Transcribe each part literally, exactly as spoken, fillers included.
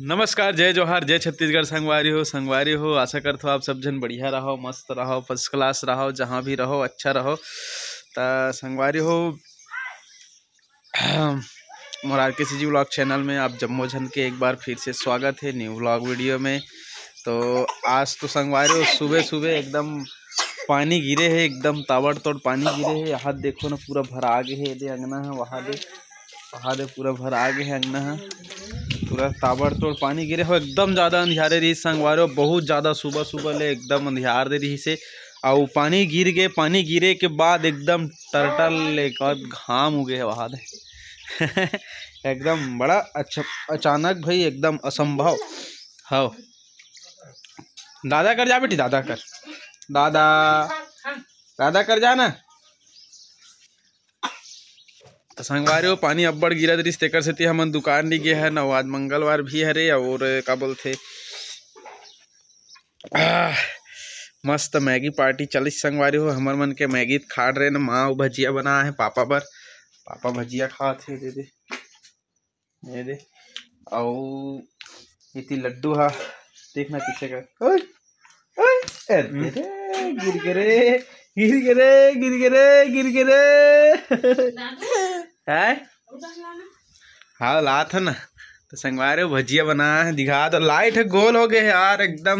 नमस्कार, जय जोहार, जय छत्तीसगढ़ संगवारी हो। संगवारी हो, आशा करथो आप सब झन बढ़िया रहो, मस्त रहो, फर्स्ट क्लास रहो, जहाँ भी रहो अच्छा रहो। त संगवारी हो, मोर आर के सी जी व्लॉग चैनल में आप जम्मो झन के एक बार फिर से स्वागत है न्यू व्लॉग वीडियो में। तो आज तो संगवारी हो, सुबह सुबह एकदम पानी गिरे है, एकदम ताबड़तोड़ पानी गिरे है। यहाँ देखो ना, पूरा भरा गे है, ये दे अंगना है, वहाँ दे, वहाँ दे पूरा भरा गे है अंगना है, पूरा ताबड़तोड़ पानी गिरे हो। एकदम ज़्यादा अंधियारे रही संगवारी हो, बहुत ज़्यादा सुबह सुबह ले एकदम अंधियार दे रही से। अउ पानी गिर गे, पानी गिरे के बाद एकदम टरटल एक घाम उगे है वहाँ दे। एकदम बड़ा अच्छा, अचानक भाई, एकदम असंभव। हाँ, दादा कर जा बेटी, दादा कर, दादा, दादा कर जा ना। त संगवारी हो, पानी अब्बड़ गिरत रिहिस, तेकर सेती हमन दुकान नी गे हन। अउ आज मंगलवार भी हरे, अउ का बोलथे, आह, मस्त मैगी पार्टी चलिस संगवारी हो। हमर मन के मैगी खाड़ रहे न, माँ अउ भजिया बना है पापा बर, पापा भजिया खात हे। दे दे, ये दे। अउ इति लड्डू हा, देखना किसे का। ओए, ओए, अरे रे, गिर गे रे, गिर गे रे, गिर गे रे, गिर गे रे। हैं? हाँ, लात है ना। तो संगवारी हो, भजिया बना है, दिखा तो। लाइट है, गोल हो गए है यार, एकदम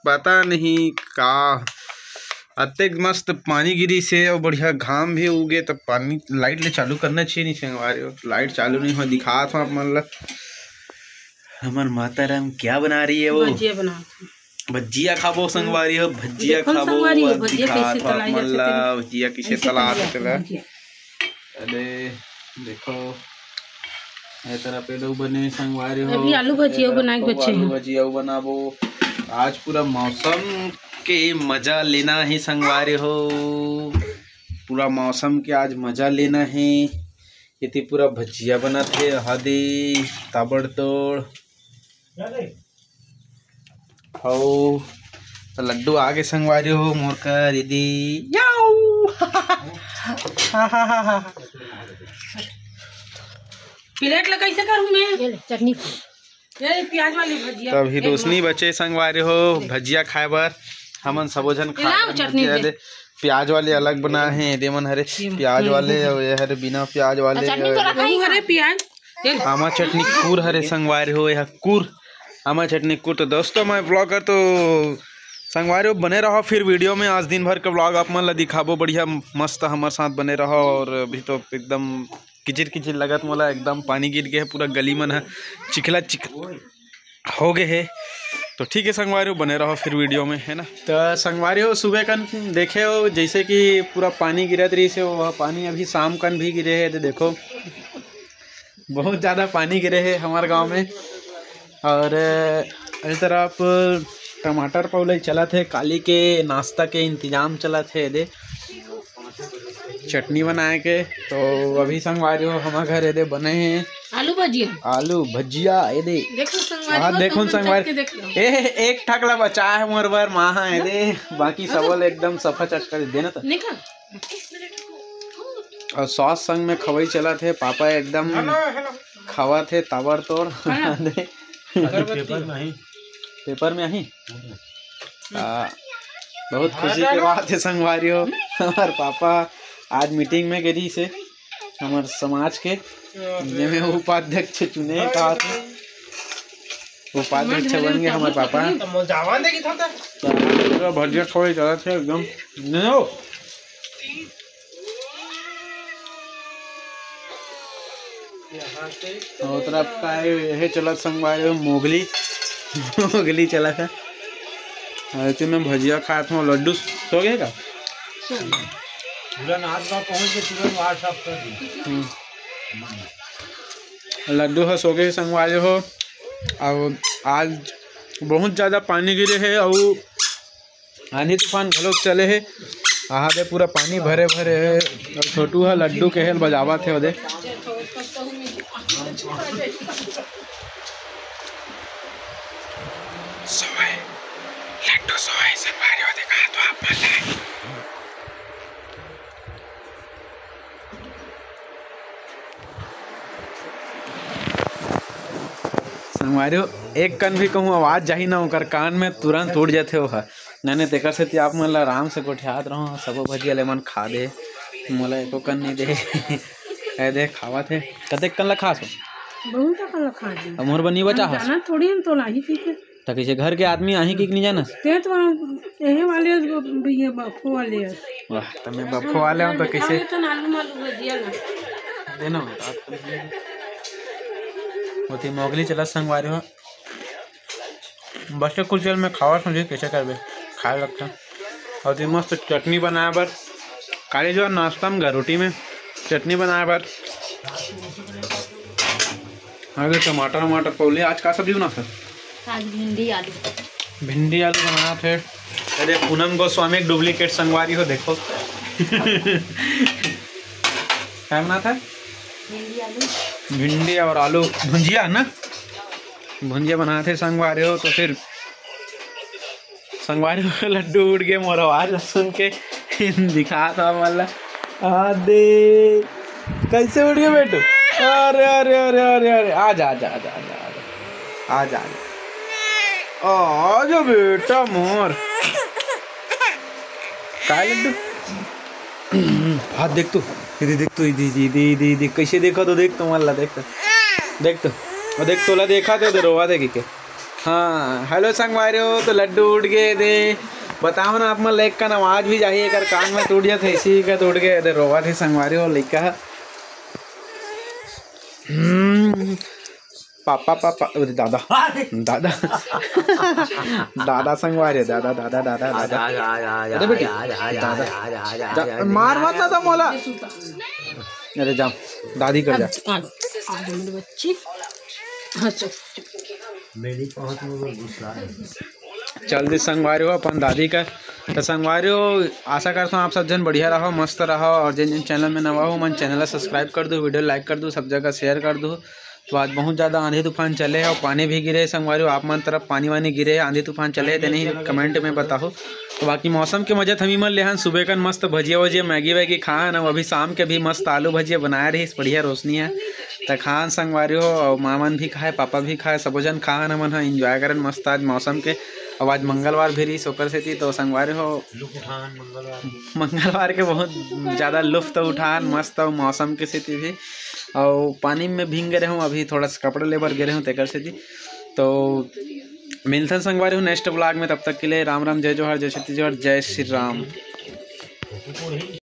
पता नहीं का। अतेक मस्त पानी गिरी से और बढ़िया घाम भी उगे, तो पानी लाइट ले चालू करना चाहिए नहीं संगवारी हो। लाइट चालू नहीं हो, दिखा था आप मन ला। हमर माता राम क्या बना रही है वो? भजिया बना। भजिया खाबो संगवारी हो, भजिया देखो खाबो। संगवारी हो, और भजिया दिखा कैसे था आप तलाई मन जाथे ला, तेन। भजिया कैसे ऐसे तला तलाई जाथे जाथे तेला। भजिया। अरे देखो, ए तरह पेलो बने संगवारी हो। अभी आलू भजिया ए तरह बनाए के बचे आलू हैं। भजिया बनाबो। आज पूरा मौसम के मजा लेना है संगवारी हो, पूरा मौसम के आज मजा लेना है। इति पूरा भजिया बनत हे, हदी ताबड़तोड़। अउ लड्डू आगे संगवारी हो मोर कर दीदी। याऊ। प्लेट ला कैसे करूँ मैं? ये ले, चटनी। ये प्याज वाली भजिया। तब ही एक रोशनी बार। बचे संगवारी हो भजिया खाए बर। हमन सबो झन ये खा लाओ के चटनी भजिया दे। दे। प्याज वाले अलग बना है, दे मन हरे ये प्याज हम्म, वाले हम्म। और ये हरे बिना प्याज वाले। चटनी तो और रखा ही वो हरे है। प्याज। ये ले। आमा चटनी कूर हरे संगवारी हो, यह कूर आमा चटनी कूर। तो दोस्तों, मैं ब्लॉगर तो संगवारी हो बने रहो फिर वीडियो में। आज दिन भर के ब्लॉग आप मन ला दिखाबो, बढ़िया मस्त हमर साथ बने रहो। और अभी तो एकदम किचिर किचिर लगत मोला, एकदम पानी गिर गए है, पूरा गली मन है चिखला चिख हो गए है। तो ठीक है संगवारी हो, बने रहो फिर वीडियो में, है ना। तो संगवारी हो, सुबह कन देखे हो जैसे कि पूरा पानी गिरत रही से, वह पानी अभी शाम कन भी गिरे है। तो देखो, बहुत ज़्यादा पानी गिरे है हमारे गांव में। और इस तरफ टमाटर पौले चलत है, काली के नाश्ता के इंतजाम चलत है। दे चटनी बनाए के। तो अभी संगवारी हो, हमारे घर एदे बने हैं आलू भजिया। आलू भजिया एदे। देखो संगवारी हाँ, हो, देखो तुम संगवारी। चख के देख लो। ए, एक ठकला बचा है मोर बर, माँ हाँ एदे, बाकी सबल एकदम सफा चटका दे देना तो। निकाल। और सॉस संग में खवई चलत है, पापा एकदम खावत है ताबड़तोड़। हाँ। दे। अगरबत्ती। पेपर में ही। पेपर में ही? आ, बहुत खुशी के बात है संगवारी हो, हमार पापा आज मीटिंग में गे रहिस हे हमार समाज के, जेमे उपाध्यक्ष चुने हे कहा थे, उपाध्यक्ष बन गए हमार पापा। तो पूरा भजिया खवाई चला थे एकदम। नहीं हो। और तरफ का है, यही चलत संगवारी हो, मोगली, मोगली चलत है। और इतने में भजिया खात हो, लड्डू सो गए का? पूरा नाच गाँव पहुँच के तुरंत वहाँ साफ कर दी। हम्म। लड्डू हो सो गए संगवारी हो। अब आज बहुत ज़्यादा पानी गिरे है और आंधी तूफान घलोक चले हे। आहा दे पूरा पानी भरे भरे हे। अउ छोटू ह लड्डू के हेल बजावत हे ओदे। सोए, लड्डू सोए, संगवारी हो देखा तो आप मन ला। संगवारी हो, एक कन भी कहूँ आवाज जाही ना, ओकर कान में तुरंत उड़ जाथे ओहा। नहीं, नहीं, तेकर सेती आप मन ला आराम से गोठियात रहूँ, सबो भजिया ले मन खा दे, मोला एको कन नहीं दे। ए दे, खावत हे। कतेक कन ला खास हो? बहुत कन ला खा दे। अब मोर बर नहीं बचा हम हस? जाना थोड़ी हम तो लाही पी के। त कइसे घर के आदमी आही कि नहीं जानस? ते तो हम यही वाले, ये बफो वाले हैं। वाह, त मैं बफो वाले हूँ तो कइसे? तो आलू मालू भजिया ना। देना बेटा। ओती मोगली चला संगवारी हो। बस कुछ देर में खावा समझे कैसे करबे, खाए लगता। और ये मस्त चटनी बनाए बर, काली जो नाश्ता में रोटी में चटनी बनाए बर। अरे टमाटर वमाटर पौले। आज का सब्जी बना सर? आज भिंडी आलू। भिंडी आलू बना थे। अरे पूनम गोस्वामी एक डुप्लीकेट संगवारी हो, देखो। क्या बना था? भिंडी आलू। भिंडी और आलू भुंजिया ना, भुंजिया बना थे संगवारी हो। तो फिर संगवारी हो, लड्डू उड़ गए मोर आवाज सुन के। दिखा था मतलब, आ दे कैसे उड़ गए बेटू। अरे अरे अरे अरे अरे, आ जा आ जा आ जा आ जा आ जा आ जा आ जा आ जा बेटा मोर। काय लड्डू? हाथ देख तू, इधर देख तू, इधर, इधर, इधर, इधर, इधर, कैसे देखा तो देख तो, मान ला देख तो, देख तो, और देख तोला देखा तो, इधर रोवा थे के। हाँ, हेलो संगवारी हो, तो लड्डू उड़ गए दे। बताओ ना, आप मन ला एक कन आवाज भी जाही, एकर कान में टूट जाथे, इसी का तो उड़ गए दे, रोवा थे संगवारी हो, लइका। हम्म, पापा, पापा, अरे दादा, दादा, दादा संगवारी, दादा, दादा, दादा, दादा। अरे बेटी, दादा, दा-, मार मत दादा मोला। अरे जा, दादी कर जा। आ, आ, आ, मेरी बच्ची। हाँ, चल। मेरी पहुँच में वो गुस्सा है। चल दे संगवारी हो अपन दादी कर। तो संगवारी हो, आशा करता हूँ आप सब जन बढ़िया रहो, मस्त रहो, और जिन जिन चैनल में नवा हो, मन चैनल ला सब्सक्राइब कर दो, वीडियो लाइक कर दो, सब जगह शेयर कर दो। तो आज बहुत ज़्यादा आंधी तूफान चले हे और पानी भी गिरे हे संगवारी हो। आप मन तरफ पानी वानी गिरे हे, आंधी तूफान चले हे, तेने ही कमेंट में बताओ। तो बाकी मौसम के मजा थमी मन लेहन, सुबह कन मस्त भजिया वजिया, मैगी वैगी खान, और अभी शाम के भी मस्त आलू भजिया बनाए रहिस, बढ़िया रोशनी है। त खान संगवारी हो, और माँ मन भी खाए, पापा भी खाए, सबो जन खान, हमन ह एंजॉय करन मस्त आज मौसम के। और आज मंगलवार भी रहिस, ओकर सेती तो संगवारी हो, लुक उठान मंगलवार के। मंगलवार के बहुत ज्यादा लुफ्त उठान, मस्त अउ मौसम के सेती भी। अउ पानी में भींग गे रहूँ, अभी थोड़ा सा कपड़ा लेबर गे रहूँ, तेकर सेती। तो मिलथन संगवारी हो नेक्स्ट व्लॉग में, तब तक के लिए राम राम, जय जोहार, जय छत्तीसगढ़, जय श्री राम।